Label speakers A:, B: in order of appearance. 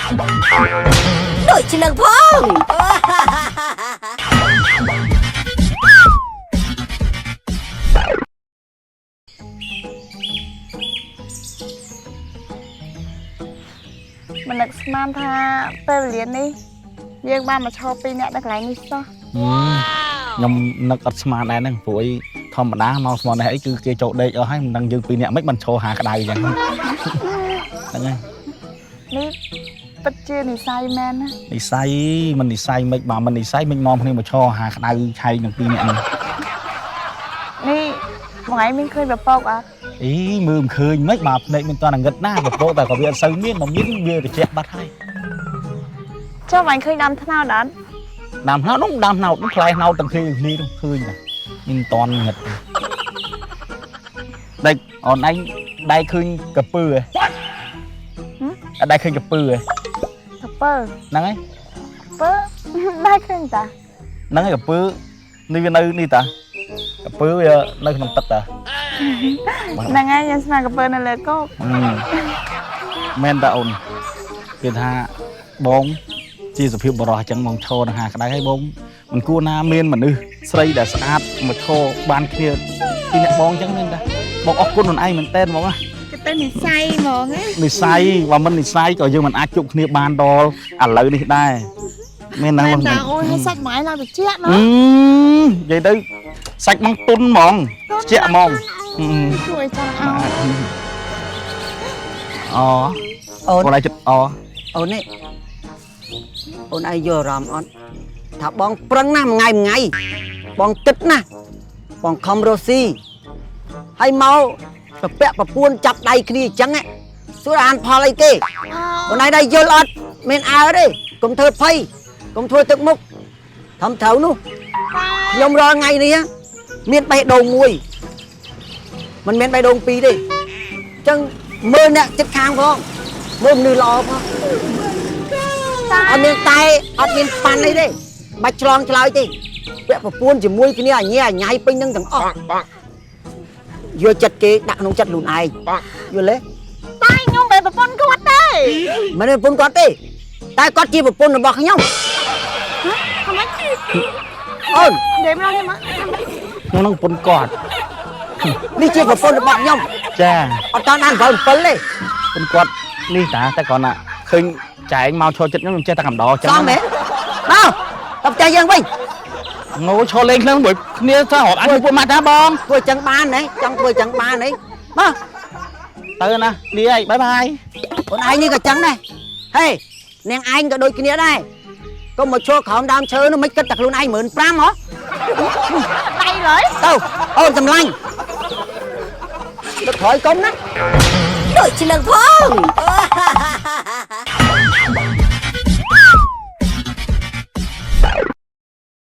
A: ដូចជានឹងផង
B: មិននឹកស្មានថាពេលវេលានេះយើងបានមកឈរពីរនាក់នៅកន្លែងនេះសោះ
C: ខ្ញុំនឹកអត់ស្មានដែរហ្នឹងព្រោះអីធម្មតាមកស្មាននេះអីគឺគេចូលដេកអស់ហើយមិនដឹងយើងពីរនាក់មិនបានឈរហាក្តៅអញ្ចឹងហ្នឹងហើយ
B: នេះពិតជានិស័យមែនណា
C: និស័យមិននិស័យមិនបើមិននិស័យមិននាំគ្នាមកឈរហាក្តៅឆែកនឹងពីរនាក់ហ្នឹង
B: នេះមួយថ្ងៃមានឃើញពពកអត់
C: អីមើលមិនឃើញមិនបើភ្នែកមានតងងឹតណាពពកតែក៏វាអត់សូវមានមកមានវាត្រជាក់បាត់ហើយ
B: ចុះមួយថ្ងៃឃើញដើមថ្នោតអត់
C: ដើមថ្នោតនោះដើមថ្នោតនោះផ្លែថ្នោតទាំងគ្នាគ្នានោះឃើញតាមានតងងឹតដេកអូនឯងដែរឃើញកពើហ៎អត់ដែរឃើញកពើហ៎
B: កពើ
C: ហ្នឹងហើយ
B: ពើ ដែរឃើញតា
C: ហ្នឹងហើយកពើនេះវានៅនេះតាកពើវានៅក្នុងទឹកតា
B: ហ្នឹងហើយខ្ញុំស្មានកពើនៅលើគោក
C: មែនតាអូនគេថាបងជាសុភាពបរោះអញ្ចឹងបងឈរនឹងហាក្តៅហើយបងមិនគួរណាមានមនុស្សស្រីដែលស្អាតមកឈរបានគ្នាពីអ្នកបងអញ្ចឹងមែនតាបងអរគុណខ្លួនឯងមែនតើហ្មងណា
B: គេទៅនិស័យហ្មងហ៎
C: និស័យបើមិននិស័យក៏យើងមិនអាចជួបគ្នាបានដល់ឥឡូវនេះដែរមែនណា
B: មែ
C: បង
B: នតាអូយហើយសាច់មួយថ្ងៃឡើងត្រជាក់
C: អឺ
B: ណោះ
C: និយាយទៅសាច់បងទុនហ្មងត្រជាក់ហ្មងអឺ
B: ជួយចង់ឲ្យ
C: អូ
D: អូន
C: បងឯងចិត្តអូ
D: អូននេះអូនឯងយល់អារម្មណ៍អត់ថាបងប្រឹងណាស់មួយថ្ងៃមួយថ្ងៃបងគិតណាស់បងខំរស់ស៊ីហើយមកប្រពាក់ប្រពួនចាប់ដៃគ្នាអញ្ចឹងហ៎សួរអានផលអីគេអូនឯងដែរយល់អត់មានអើទេកុំធ្វើភ័យកុំធ្វើទឹកមុខធំត្រូវនោះខ្ញុំរាល់ថ្ងៃនេះហ៎មានបេះដូងមួយមិនមានបេះដូងពីរទេអញ្ចឹងមើលអ្នកចិត្តខាងផងមើលមនុស្សល្អផង អត់មានតែអត់មានប៉ាន់អីទេបាច់ឆ្លងឆ្លើយទេពាក់ប្រពួនជាមួយគ្នាអញអញ៉ៃពេញនឹងទាំងអស់យកចិត្តគេដាក់ក្នុងចិត្តខ្លួនឯងយល់ទេ
B: តែខ្ញុំមិនប្រពន្ធគាត់ទេ
D: មិនមែនប្រពន្ធគាត់ទេតែគាត់ជាប្រពន្ធរបស់ខ្ញុំ
B: ធ្វើម៉េច
D: អូន
B: និយាយមកនេះមក
C: ខ្ញុំនឹងប្រពន្ធគាត់
D: នេះជាប្រពន្ធរបស់ខ្ញុំ
C: ចា
D: អត់តាន់អាន7 7ទេ
C: ប្រពន្ធគាត់នេះតាតែគ្រាន់តែឃើញចែងមកឈរចិត្តខ្ញុំខ្ញុំចេះតែកំដរចឹង
D: សមហ៎មកទៅផ្ទះយើងវិញ
C: ងោឈរលេងក្នុងមួយគ្នាថារាប់អានពួកម៉ាក់តាបង
D: ធ្វើចឹងបានហ៎ចង់ធ្វើចឹងបានហ៎មក
C: ទៅណាលាយបាយបាយ
D: អូនឯងនេះក៏ចឹងដែរហេនាងឯងក៏ដូចគ្នាដែរកុំមកឈរក្រោមដើមឈើនោះមិនគិតតែខ្លួនឯង15000ហ៎
B: ដៃឡើយ
D: ទៅអូនសម្លាញ់លើកក្រោយកុំណា
A: ដូចជានឹងផង